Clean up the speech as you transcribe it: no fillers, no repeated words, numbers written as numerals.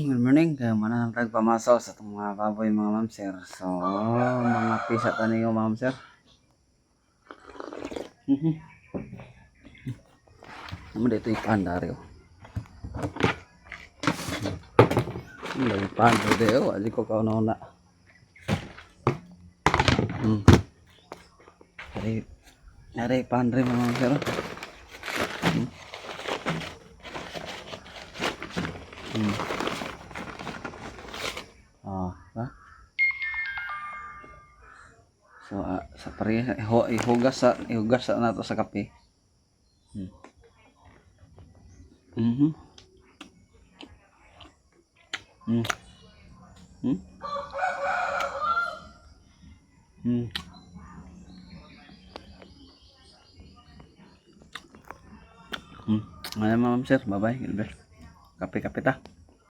Good morning. Kaya mana nang tagpamasaw sa itong mga baboy, mga ma'am sir. So, mga pisa tani yung ma'am sir. Ano dito yung pandari oh. Ano yung pandari dito? Wala ko kauna-una. Ari, ari pandari, mga ma'am sir, oh. Oh, ba? So, sa pare ihugas sa nato sa kape. Ayan, ma'am sir, bye-bye. God bless. Kape-kape ta.